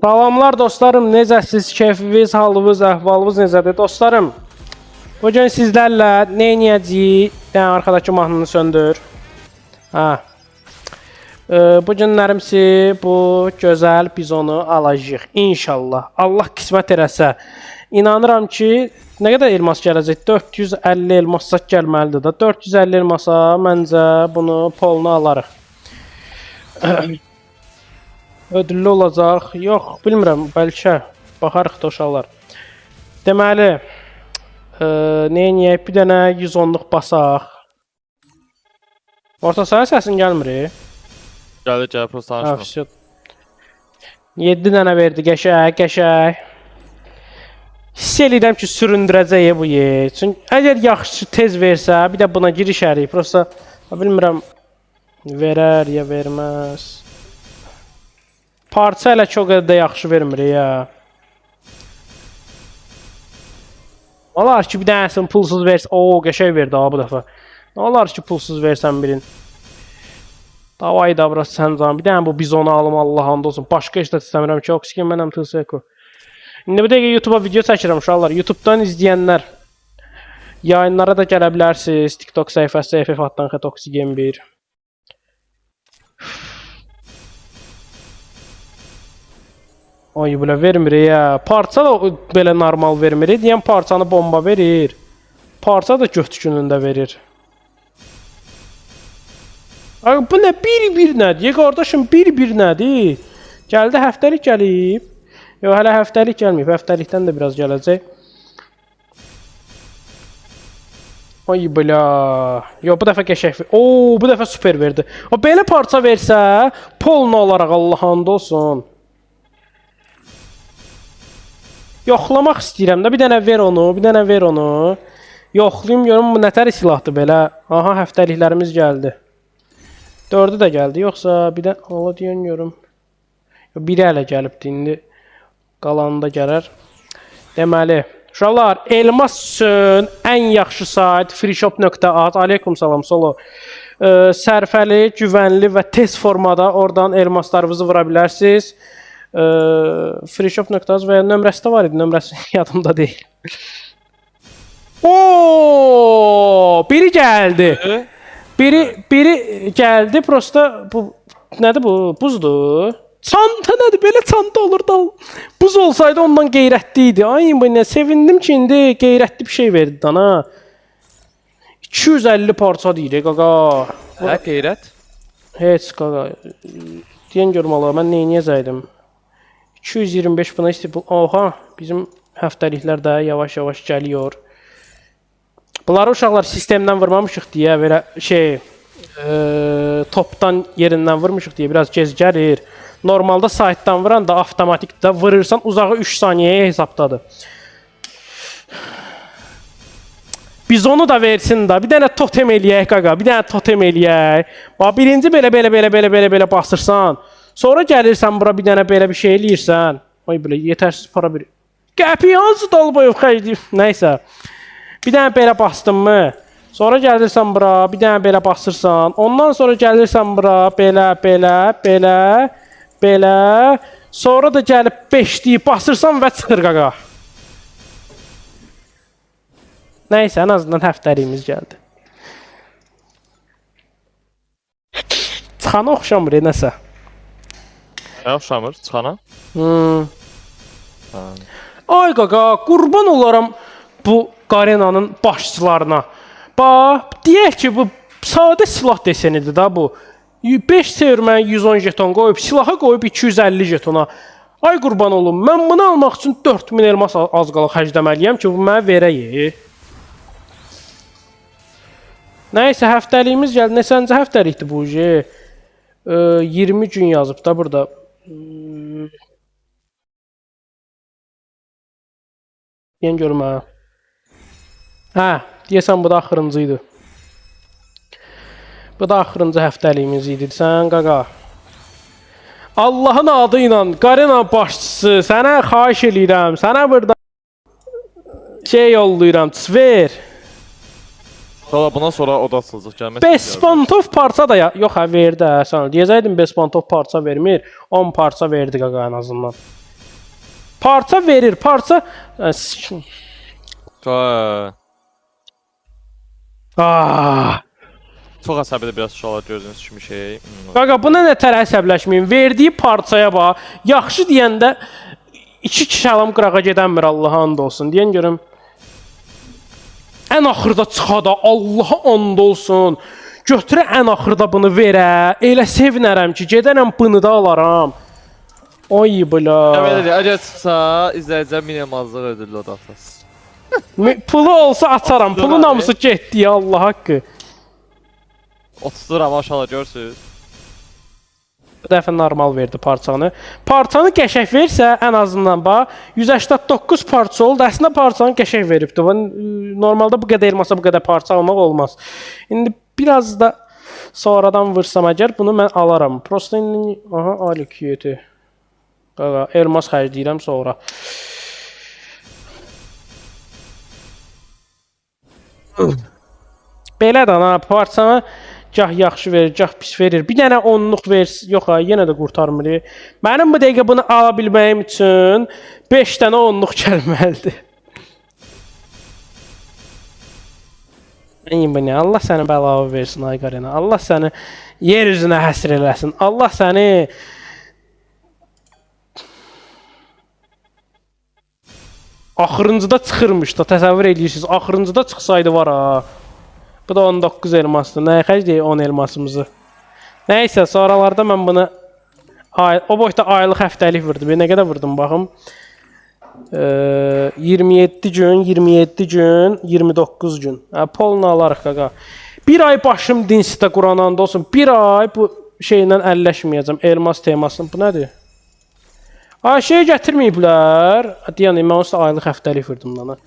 Salamlar dostlarım, necəsiz, keyfiniz, halınız, əhvalınız necədir dostlarım? Bugün sizlərlə nə edəcəyik? Dən arkadakı mahnını söndür. Ha. Bu günlərimsi bu gözəl bizonu alacağıq inşallah. Allah qismət eləsə. İnanıram ki, nə qədər elmas gələcək? 450 elmas zat gəlməlidir da. 450 elmasa məncə bunu polunu alarıq. Ödüllü olacaq. Yox, bilmirəm, bəlkə baxarıq da uşaqlar. Deməli, nə eləyək? Bir dənə 110-luq basaq. Orta sənə səsin gəlmir. Gəlir, gəlir, prosta Ha, danışma. vəsə. 7 dənə verdi, qəşəng, qəşəng. Hiss eləyirəm ki, süründürəcək bu yer. Çünki əgər yaxşı tez versə, bir də buna girişərik. Prosta bilmirəm verər ya verməz. Parça elə ki o qədər də yaxşı vermir ya. Olar ki, bir dənəsini pulsuz versə, o qəşəng verdi ha bu dəfə. Nə olar ki, pulsuz versən birin. Davay da bura sən can. Bir dənə bu bizonu alım Allah and olsun. Başqa heç də istəmirəm ki, oksigen mənəm TSK. İndi bu dəqiqə YouTube-a video çəkirəm uşaqlar. YouTube-dan izləyənlər yayınlara da gələ bilərsiniz. TikTok səhifəsi FF addan xət oksigen 1. Ay belə vermir ya. Parça da belə normal vermir. Deyən parçanı bomba verir. Parça da göt günündə verir. Ay bu nə bir-bir nədir? Qardaşım bir-bir nədir? Gəldi həftəlik gəlib. Yox, hələ həftəlik gəlməyib. Həftəlikdən də biraz gələcək. Ay bla. Yox, bu dəfə qəşəng. Oo, bu dəfə super verdi. O belə parça versə, polnu olaraq Allah and olsun. Yoxlamaq istəyirəm də. Bir dənə ver onu, bir dənə ver onu. Yoxlayım görüm bu nətər silahdır belə. Aha, həftəliklərimiz gəldi. 4-ü də gəldi. Yoxsa bir də Allah deyən görüm. Biri hələ gəlibdi indi. Qalanı da gələr. Deməli, uşaqlar, elmas üçün ən yaxşı sayt freeshop.at. Aleykum salam solo. Sərfəli, güvənli və tez formada oradan elmaslarınızı vura bilərsiniz. Freeshop.az və ya nömrəsi də var idi. Nömrəsi yadımda deyil. Oo, biri gəldi. Biri gəldi, prosta bu nədir bu? Buzdur. Çanta nədir? Belə çanta olur da. Buz olsaydı ondan qeyrətli idi. Ay bu nə sevindim ki, indi qeyrətli bir şey verdi dana. 250 parça deyir qaqa. Hə, qeyrət. Heç qaqa. Deyən görüm Allah, mən nə eləyəcəydim? 225 buna istəyib. Oha, bizim həftəliklər də yavaş-yavaş gəliyor. Bunları uşaqlar sistemdən vurmamışıq deyə belə şey topdan yerindən vurmuşuq deyə biraz gec gəlir. Normalda saytdan vuranda avtomatik də vurursan uzağı 3 saniyəyə hesabdadır. Bizonu da versin da. Bir dənə totem eləyək qaqa. Bir dənə totem eləyək. Bax birinci belə belə belə belə belə belə basırsan. Sonra gəlirsən bura bir dənə belə bir şey eləyirsən. Ay belə yetərsiz para bir. Qəpik hansı dalboyub xərcləyib. Nəysə. Bir dənə belə bastın mı? Sonra gəlirsən bura, bir dənə belə basırsan. Ondan sonra gəlirsən bura, belə, belə, belə, belə. Sonra da gəlib 5 deyib basırsan və çıxır qaqa. Nəysə, ən azından həftəliyimiz gəldi. Çıxana oxşamır nəsə. Nə oxşamır çıxana? Ha. Ay qaqa, qurban olaram bu Garenanın başçılarına. Bax, deyək ki, bu sadə silah desenidir da bu. 5 sevirməyə 110 jeton qoyub, silaha qoyub 250 jetona. Ay qurban olum, mən bunu almaq üçün 4000 elmas az qala xərcləməliyəm ki, bu mənə verək. Nəysə, həftəliyimiz gəldi. Neçənci həftəlikdir bu je? 20 gün yazıb da burada. Deyən görüm hə. Hə, deyəsən bu da axırıncı idi. Bu da axırıncı həftəliyimiz idi. Sən qaqa. Allahın adı ilə Qarena başçısı, sənə xahiş eləyirəm. Sənə burada şey yollayıram, ver. Sonra bundan sonra o da açılacaq, gəlmək. Bespantov parça da ya yox hə verdi hə sən. Deyəcəydim Bespantov parça vermir. 10 parça verdi qaqa ən azından. Parça verir, parça... Ha. Ah. Çox əsəbidir biraz uşaqlar gördüyünüz kimi şey. Qaqa, buna nə tər əsəbləşməyin. Verdiyi parçaya bax. Yaxşı deyəndə iki kəlam qırağa gedənmir, Allaha and olsun. Deyən görüm. Ən axırda çıxada Allaha and olsun. Götürə ən axırda bunu verə. Elə sevinərəm ki, gedərəm bunu da alaram. Oy bula. Əməl əgər çıxsa izləyicilər minimazlıq ödüllü o da atas. Pulu olsa açaram. Pulun hamısı getdi ya Allah haqqı. 30 amma uşaqlar görürsüz. Bu dəfə normal verdi parçanı. Parçanı qəşəng versə ən azından bax 189 parça oldu. Əslində parçanı qəşəng veribdi. Bu normalda bu qədər elmasa bu qədər parça almaq olmaz. İndi biraz da sonradan vursam əgər bunu mən alaram. Prosta indi aha alik 7. Qaqa elmas xərcləyirəm sonra. Belə də ana parçanı gah yaxşı verir, gah pis verir. Bir dənə onluq versin, yox ha, yenə də qurtarmır. Mənim bu dəqiqə bunu ala bilməyim üçün 5 dənə onluq gəlməlidir. Ey bu nə? Allah səni bəlavı versin ay Qarina. Allah səni yer üzünə həsr eləsin. Allah səni axırıncıda çıxırmış da, təsəvvür edirsiniz. Axırıncıda çıxsaydı var ha. Bu da 19 elmasdır. Nəyə xərcləyək 10 elmasımızı? Nəysə, sonralarda mən bunu o boyda aylıq həftəlik vurdum. Nə qədər vurdum baxım. 27 gün, 27 gün, 29 gün. Hə, polunu alarıq qaqa. Bir ay başım dinsdə Quran and olsun. Bir ay bu şeylə əlləşməyəcəm. Elmas temasını. Bu nədir? Ay şey gətirməyiblər. Deyən mən onsuz da aylıq həftəlik vurdum lan.